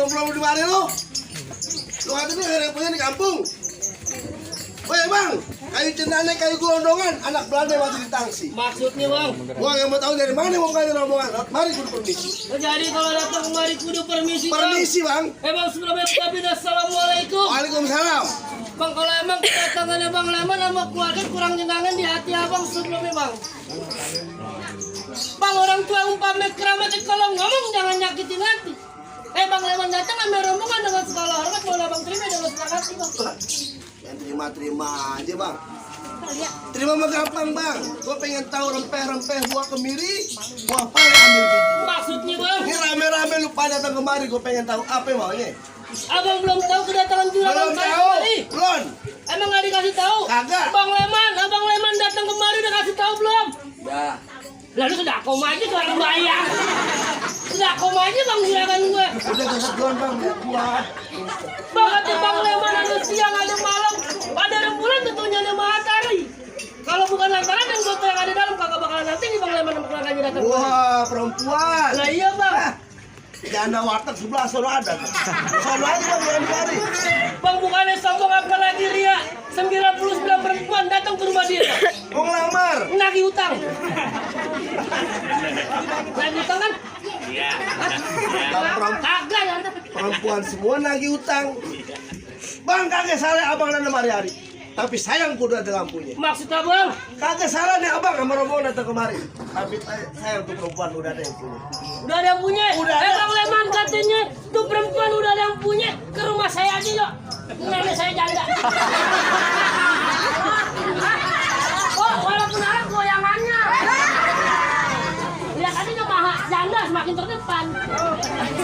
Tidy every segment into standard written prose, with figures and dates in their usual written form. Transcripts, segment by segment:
pulang di mana lu? Lu ada nih yang punya di kampung. Woi bang, kayu cendana, kayu gelondongan, anak Belanda masih di tangsi. Maksudnya bang? Gua yang mau tahu dari mana mau kayu rombongan. Mari kudu permisi. Jadi kalau datang kemari kudu permisi bang. Permisi bang. Bang Surabaya Kabin, assalamualaikum. Waalaikumsalam. Bang kalau emang kedatangannya Bang Leman sama keluarga kurang nyenangan di hati abang sebelumnya bang. Bang orang tua umpamanya keramat kalau ngomong jangan nyakitin hati. Bang Leman datang ambil rombongan dengan segala hormat mau abang terima dengan senang hati bang. Yang terima aja bang. Terima mah gampang bang. Gua pengen tahu rempeh-rempeh buah kemiri, buah pare ambil biji. Maksudnya bang? Ini rame-rame lu pada datang kemari. Gua pengen tahu apa maunya. Abang belum tahu kedatangan juragan Belum saya tahu. kemari. Belum. Emang nggak dikasih tahu? Kagak. Abang Leman datang kemari udah kasih tahu belum? Dah. Lalu sudah koma aja kalau bayar. Sudah koma aja bang juragan gue. Udah kasih duluan bang, biar kuat. Bang kata Bang Leman ada siang ada malam, ada rembulan tentunya ada matahari. Kalau bukan lantaran yang botol yang ada dalam kagak bakalan nanti nih Bang Leman sama keluarganya datang. Wah perempuan. Lah iya bang. Janda warteg sebelah sono ada. Sono aja bang, jangan dimari. Bang bukannya sombong apalagi ria. 99 perempuan datang ke rumah dia. Mau ngelamar. Nagih utang. Nagih utang kan? Iya. Kagak ya. Perempuan semua nagih utang. Bang kagak salah abang dan hari-hari. Tapi sayang kudu ada lampunya. Maksud abang? Kagak salah nih abang sama rombongan datang kemari. Tapi sayang tuh perempuan udah ada yang punya. Udah ada yang punya? Udah ada. Bang Leman katanya tuh perempuan udah ada yang punya. Ke rumah saya aja yuk. Nenek saya janda. Oh walaupun ada goyangannya. Lihat aja maha janda semakin terdepan.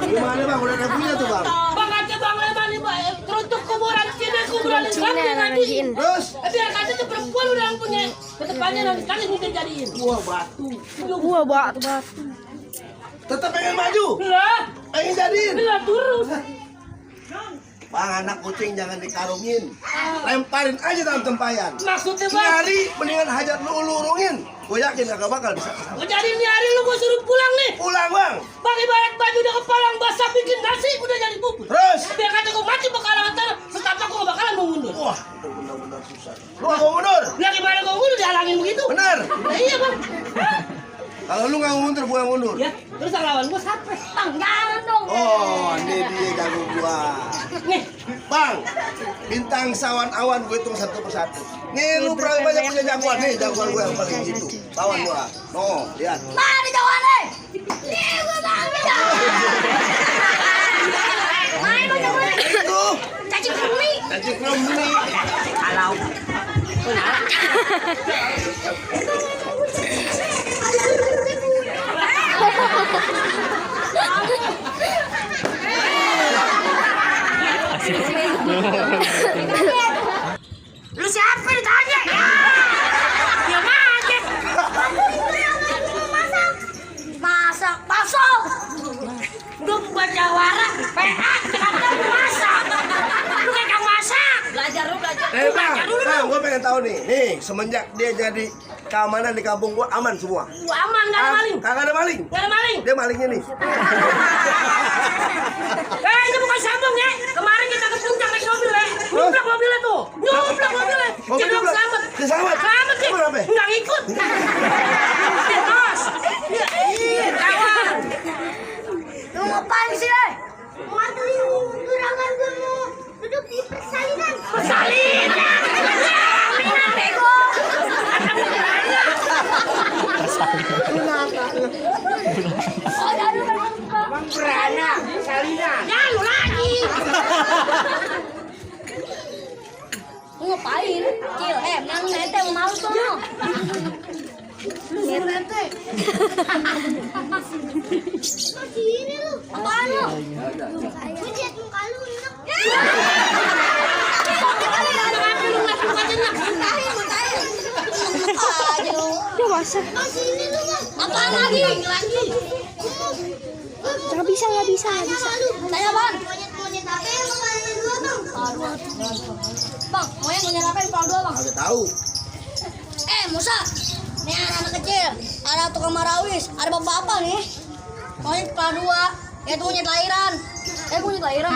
Gimana bang udah ada yang punya tuh bang? Bang kata Bang Leman nih Pak, teruntuk kuburan Islam dia nanti. Terus? Biar kata tuh perempuan udah yang punya. Kedepannya nanti kali kita jadiin. Buah batu. Gua batu. Tetap pengen maju. Lah, Pengen jadiin. lah turun. Bang anak kucing jangan dikarungin. Lemparin aja dalam tempayan. Maksudnya bang? Nyari mendingan hajat lu urungin. Gue yakin gak bakal bisa. Jadi ini hari lu gua suruh pulang nih. Pulang bang. Bang ibarat baju udah kepalang basah bikin nasi udah jadi bubur. Terus? Biar kata gua mati bakalan antara setapak gua bakalan mau mundur. Wah itu benar-benar susah. Lu gak mau mundur? Lah gimana gua mundur dihalangin begitu? Benar. Nah, iya bang. Kalau lu gak mau mundur, gue yang mundur. Ya, terus yang lawan gua siapa? Bang jangan dong. Oh, ini dia jago gua. Nih, Bang, bintang sawan awan gue hitung satu persatu. Nih lu berapa banyak punya jagoan? Nih jagoan gue yang paling gitu. Lawan gua. No, lihat. Mana jawabannya? Nih gua ambil jawaban. Main jawabannya. Itu. Cacing kremi. Cacing kremi. kalau Lu siapa ditanya? Ya masak. Masak, masuk. Udah baca warak, PA, kata masak. Lu kayak masak. Belajar lu belajar. Bang, gue pengen tahu nih. Nih, semenjak dia jadi keamanan di kampung gua aman semua. Gua aman, gak ada maling. Kagak ada maling. Gak ada maling. Dia malingnya nih. Ini bukan sambung ya. Kemarin kita ke puncak naik mobil ya. Nyeblak mobilnya tuh. Nyeblak mobilnya. Mobil Dia bilang nyeblak. selamat. Dia selamat? Selamat sih. Kenapa? Nggak ikut. Tos. Iya, kawan. Lu ngapain sih, eh? Nganterin gerangan gue mau duduk di persalinan. Persalinan. Persalinan, bego. Oh, jadi Bang Brana, Salinan. Ya lu lagi. lu ngapain? Cil, yang nete mau sono. Lu nete. Masih ini lu. Apaan lu? Gue liat muka lu enak. Masih ini lu bang. Apaan lagi? Nggak bisa. Tanya bang. Monyet apa yang kepala dua bang? Bang, monyet apa yang kepala dua bang? Kagak tahu. Musa, nih anak kecil, ada tukang marawis, ada bapak-bapak nih. Monyet kepala dua, yaitu monyet lahiran. Monyet lahiran.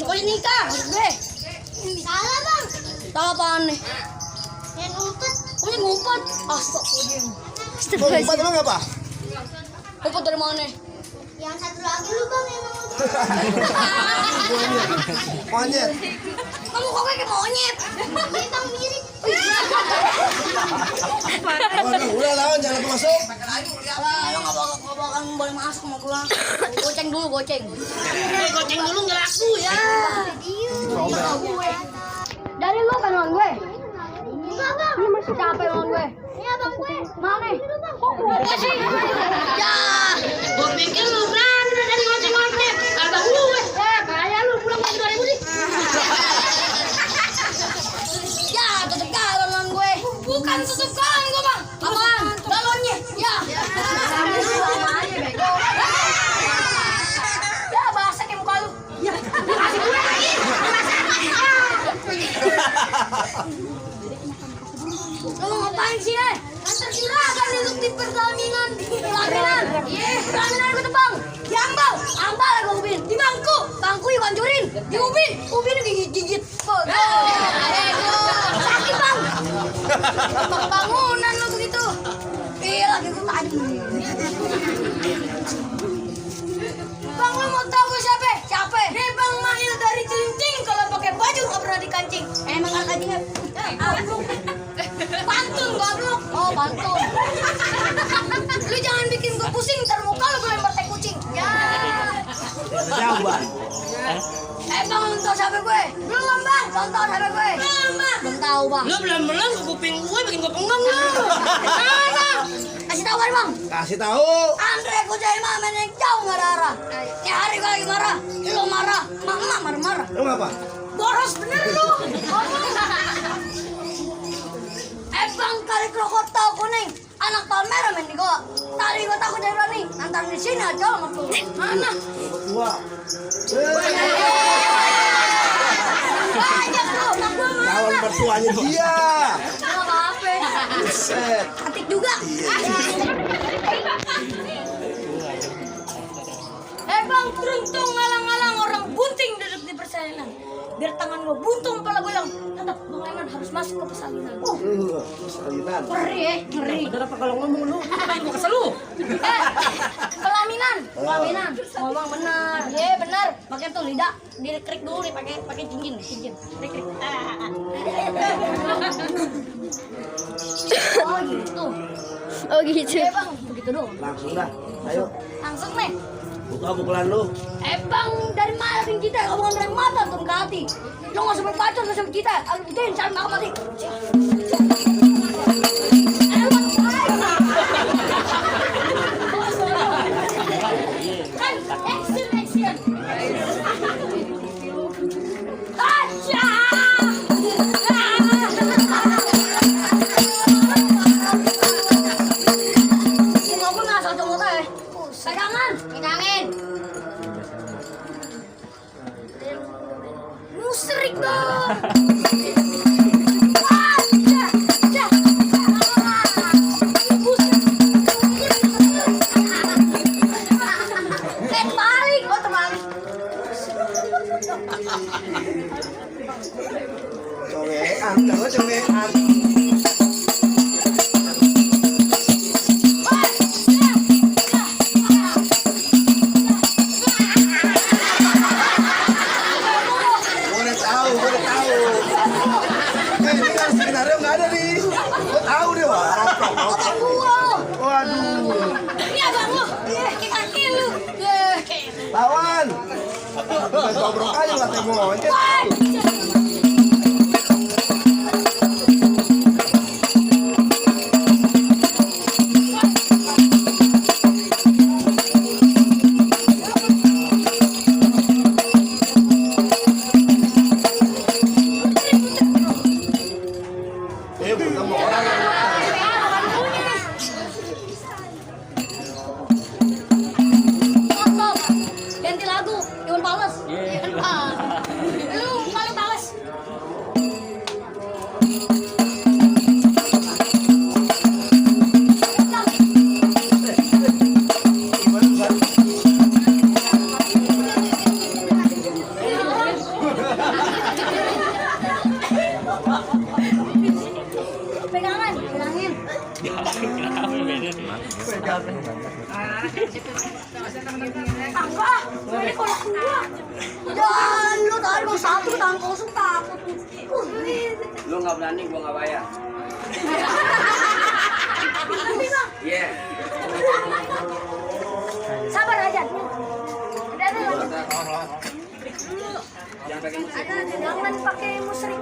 Monyet nikah. Gue. Salah bang. Salah apaan nih? Yang ngumpet. Monyet ngumpet. Ngumpet emang apa? Ngumpet dari mana? Yang satu lagi lu bang yang Monyet. kamu kok kayak monyet? Ini bang mirip. Udah lawan jangan masuk. Wah, lo nggak bakal boleh masuk sama gua. Goceng dulu, goceng. Goceng dulu nggak laku ya. Dari lu kan lawan gue. Enggak bang. Ini masih capek lawan gue. Iya bang gue. Mana? Kok gue sih? Ya. Gue pikir lu berani dari goceng-goceng. Abang lu kaya lu pulang lagi 2000 nih. Ya, tutup galon lawan gue. Bukan tutup galon gue bang. Apaan? Galonnya. Ya. Sama aja bego. Ya, basah kayak muka lu. Ya. Kasih gue lagi. Lo mau ngapain sih, antar juragan duduk di pelaminan. Pelaminan? Iya, pelaminan gue tebang. Di ambal lagi ubin. Di bangku dihancurin. Di ubin digigit. Sakit bang. Bangunan lo begitu. Iya lagi gue tadi. Bang, lo mau tahu gue siapa? Siapa? Nih Bang Mahil dari Cilincing. Kalau pakai baju nggak pernah dikancing. Emang nggak kancingnya? Pantun goblok. Oh pantun. Lu jangan bikin gue pusing. Ntar muka lu gue lempar tai kucing. Ya. Jawaban. Bang, lu tau siapa gue? Belum bang. Belum tau siapa gue? Belum bang. Belum tahu bang. Lu belum ke kuping gue bikin gue pengong lu. Kasih tahu kali bang. Kasih tahu. Andre Kujaima main yang jauh nggak ada arah. Tiap hari gue lagi marah. Lu marah. Mama marah-marah. Emang apa? Boros bener lu. Bang kali krokodil kuning. Anak tahun merah main di gua. Tadi gua takut dari berani. Nanti di sini aja sama tuh. Mana? Tua. Banyak lu. Lawan mertuanya dia. Nggak apa-apa. Set. Atik juga. Bang, beruntung ngalang-ngalang orang bunting duduk di persalinan. Biar tangan gua buntung kepala gua yang tetap Bang Leman harus masuk ke persalinan. Salinan. Ngeri, ngeri. Bener apa kalau ngomong lu? Gue kesel lu. Pelaminan. Ngomong benar. Iya benar. Pakai tuh lidah, dikrik dulu nih pakai cincin. Krik. Oh gitu. Oh gitu. Iya bang, begitu dong. Langsung dah. Ayo. Langsung nih. Buka pukulan lu. Bang, dari mana ping kita? Kamu kan dari mata turun ke hati. Lo nggak sampai pacar nggak sampai kita. Aku buktiin cari makan mati. Action. Aja. Ngomong nggak asal coba teh. Pegangin. Musrik dong. Terbalik. Cobean. Boleh tahu. Ini kan skenario nggak ada nih. Gue tahu deh, wah. Waduh. Ini abang lu. Kaki lu. Lawan. Bukan gobrok aja nggak temu monyet. Ketemu orang yang Ganti lagu, Iwan Fals. Lu Enggak, ini kalau dua. Dan lu tahan kalau satu tahan kosong takut. Lu nggak berani, gua nggak bayar. Iya. Sabar aja. Jangan pakai musik. Jangan pakai musrik.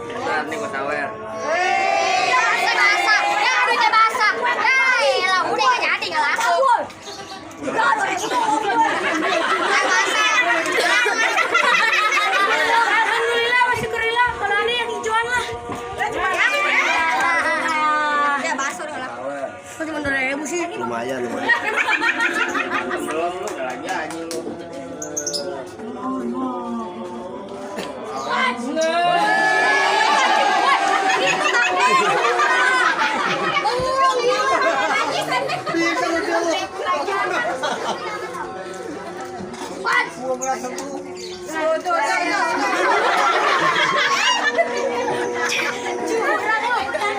Bentar, nih gua tawer. Basah. Ya aduhnya basah. Ya udah nggak jadi nggak laku. Alhamdulillah, syukurillah. Kalau ada yang hijauan lah. Ya basah udah laku. Tawer. Kok cuma 2.000 sih? Lumayan. Belum lu udah lagi aja lu.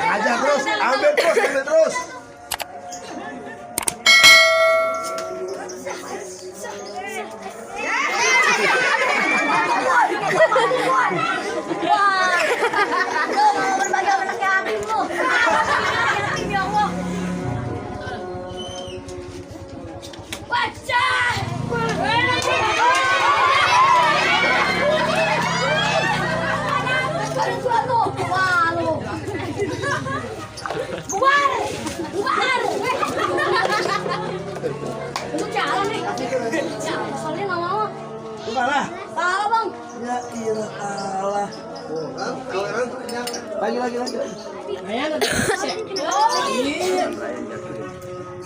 Aja terus, ambil terus. Wah, lu mau berbagi sama anak yatim lu. Yatim ya Allah. Wajah. Wah, lu. Bubar. Untuk jalan nih. Soalnya nggak mau. Kalah. Salah bang. Ya iyalah kalah. Oh, kan? Lagi.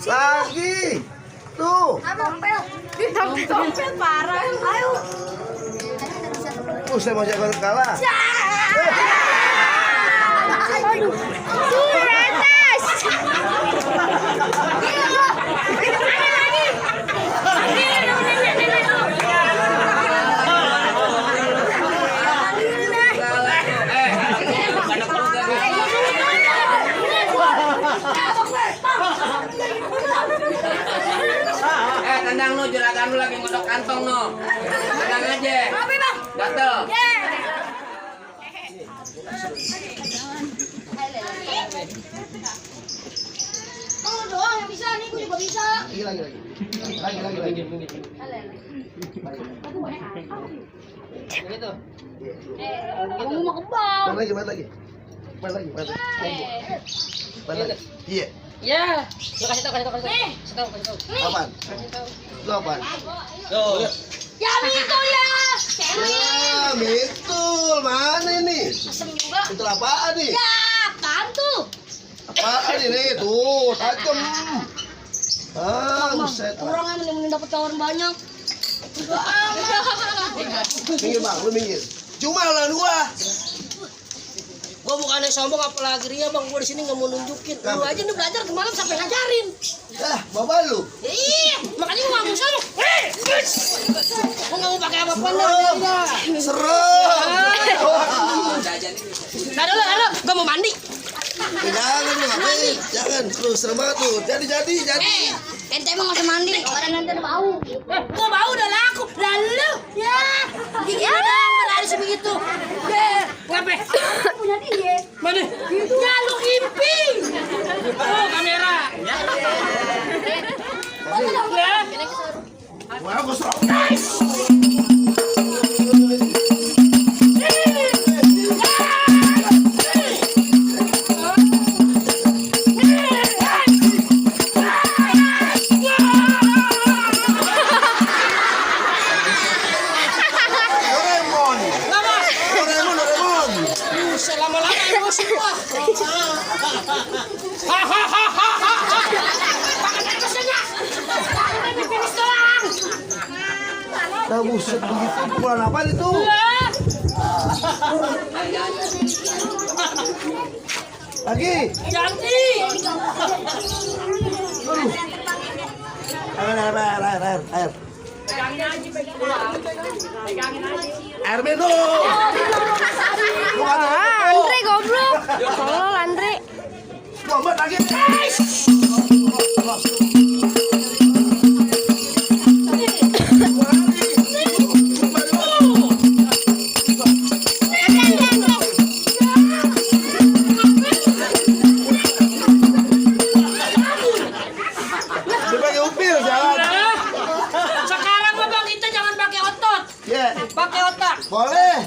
Lagi. Tuh. Abang pel. Ditompel parah. Ayo. Saya mau jago kalah. Aduh. Suratas. Tendang lu, juragan lu lagi ngodok kantong no. Tendang aja. Apa bang? Gatel. Oh doang yang bisa nih, gue juga bisa. Lagi. Kamu mau kebang. Main lagi. Iya. Ya, lu kasih tahu. Nih. Kasih tahu. Apaan? Lu apaan? Tuh. Ya itu ya. Ya, betul. Mana ini? Asem juga. Itu apaan nih? Ya, apaan tuh? Apaan ini? Tuh, tajam. Buset. Kurang ya mending dapat tawaran banyak. Minggir bang, lu minggir. Cuma lawan gua. Gua bukannya sombong apalagi ria bang, gua di sini nggak mau nunjukin. Lu aja nih belajar ke malam sampai ngajarin. Bapak lu. Iya, makanya gua nggak mau sombong. Gua nggak mau pakai apa-apa Nah dulu, gua mau mandi. Jangan lu ngapain? Jangan, lu serem banget tuh. Jadi. Ente emang nggak usah mandi. Orang nanti ada bau. Gua bau udah laku. Lalu, ya, gigi berlari sebegitu. Ngapain? Punya dia. Mana? Ya lu impi. Oh kamera. Ya. Wah, gua serem. Lama-lama lu semua. Buset begitu. Pukulan apa itu? Lagi. Janji. Air. Air minum. Andre goblok. Tolol Andre. Gua lagi. supir jalan. Udah. Sekarang mah bang kita jangan pakai otot, Ya, pakai otak. boleh.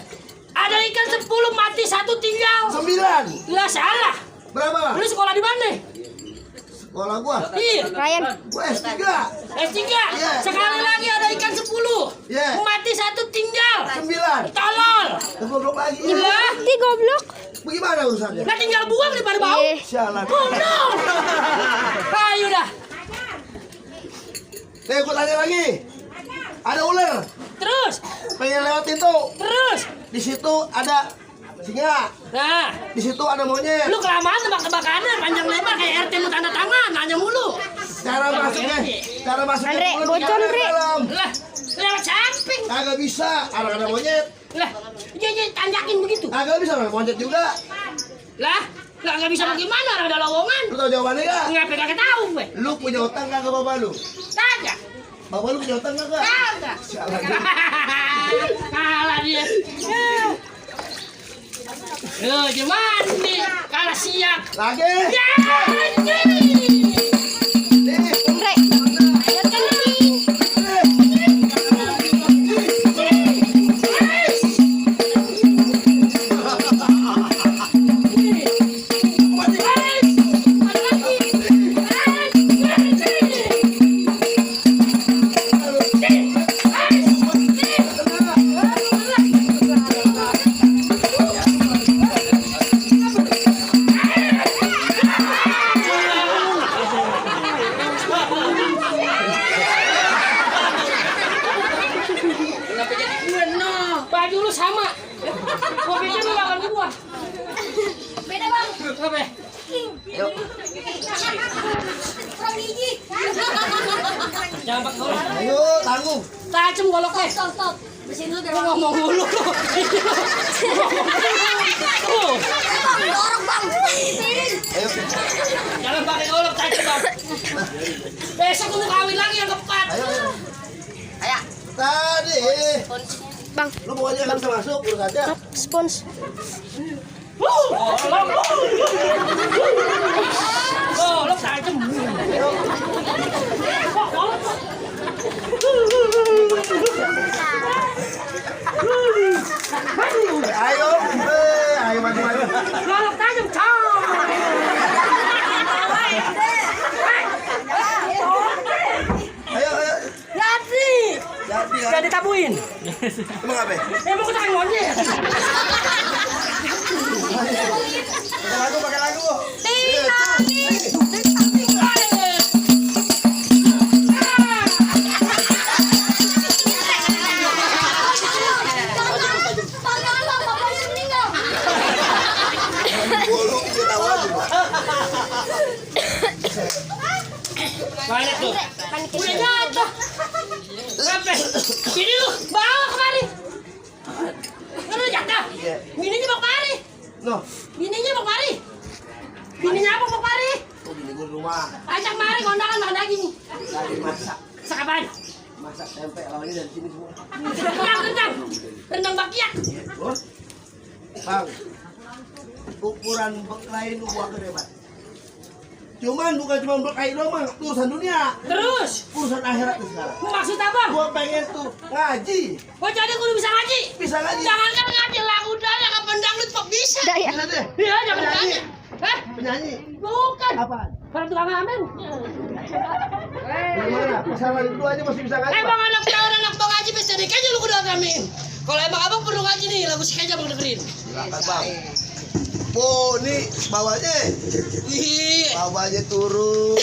Ada ikan 10 mati 1 tinggal. 9. Lah salah. Berapa? Lu sekolah di mana? Sekolah gua. Iya. Ryan. Gua S3. S3. Iya. Sekali lagi ada ikan 10. Iya. Mati 1 tinggal. 9. Tolol. Goblok lagi. Lah, Goblok. Bagaimana urusannya? lah tinggal buang daripada bau. Sialan. Oh no. Ayo dah. Nih, gua tanya lagi. Ada ular. Terus, Pengen lewatin tuh. terus. Di situ ada singa. Nah, Di situ ada monyet. lu kelamaan tebak-tebakannya panjang lebar kayak RT lu tanda tangan, nanya mulu. Cara masuknya. Cara masuknya. Andre, ular bocor, ke Andre. dalam. Lah, lewat samping. Kagak bisa. Ada monyet. Lah, jadi tanjakin begitu. Kagak bisa monyet juga. Lah, nggak bisa bagaimana orang ada lowongan. Lu tahu jawabannya gak? Ngapain kagak tahu gue? Lu punya utang kagak bapak lu? Kagak. Bapak lu punya utang kagak? Kagak. Sialan. Kalah dia. Gimana nih? Kalah siap. Lagi. Ya, anjing. Nih. Andre. Kenapa jadi gue no? Baju lu sama. Gua pikir lu lawan gua. Beda bang. Apa? Kurang gigi. Jangan pakai golok. Ayo, tanggung. Tajam goloknya. Stop, stop. Bersihin dulu Lu biar ngomong mulu. Tuh, bang, dorong bang. Ayo. jangan pakai golok tajam bang. Besok lu kawin lagi yang keempat. Ayo. Tadi. Bang, Lu pokoknya kan bisa masuk, urus aja. spons. Golok tajam. Kok golok? Ayo. Ayo maju. Golok tajam. Ayo. Jadi, Jadi kan. jadi tabuin. Emang apa? Emang kita kan monyet. Pakai lagu. Gua kita tahu aja. Banyak tuh. Udah jatuh. Sampai. Sini lu, bawa kemari. Kan udah jatuh. Bininya bawa kemari. Noh, Bininya bawa kemari. Bininya apa bawa kemari? tuh bini gua di rumah. Ajak kemari, kondangan makan daging. Lagi masak. Sekapan? Masak tempe lawannya dari sini semua. Rendang. Rendang bakiak. Oh. Bang. Ukuran berkelahi lu gua gede banget. Cuman bukan cuma berkelahi doang, Bang. Urusan dunia. Terus, Urusan akhirat tuh sekarang. maksud apa? Gua pengen tuh ngaji. Oh jadi kudu bisa ngaji? Bisa ngaji. Jangankan ngaji, lagu daya ke pendangdut kok bisa? Daya. Bisa deh. Iya, jangan Penyanyi. tanya. Hah? Penyanyi. Bukan. Apaan? Kalau tukang amin. Gimana? Bisa lagi berdua aja masih bisa ngaji. Bang. Emang anak tahun anak tua ngaji pasti dari aja lu kudu amin. Kalau emang abang perlu ngaji nih, lagu si aja bang dengerin. Silakan, Bang. Oh, nih bawahnya. Iya. Bawahnya turun.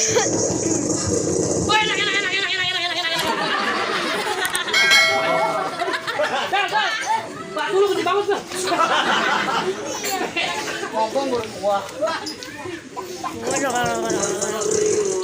Oh, enak. Bang. Pak dulu gede banget tuh. Ngomong gua. Waduh.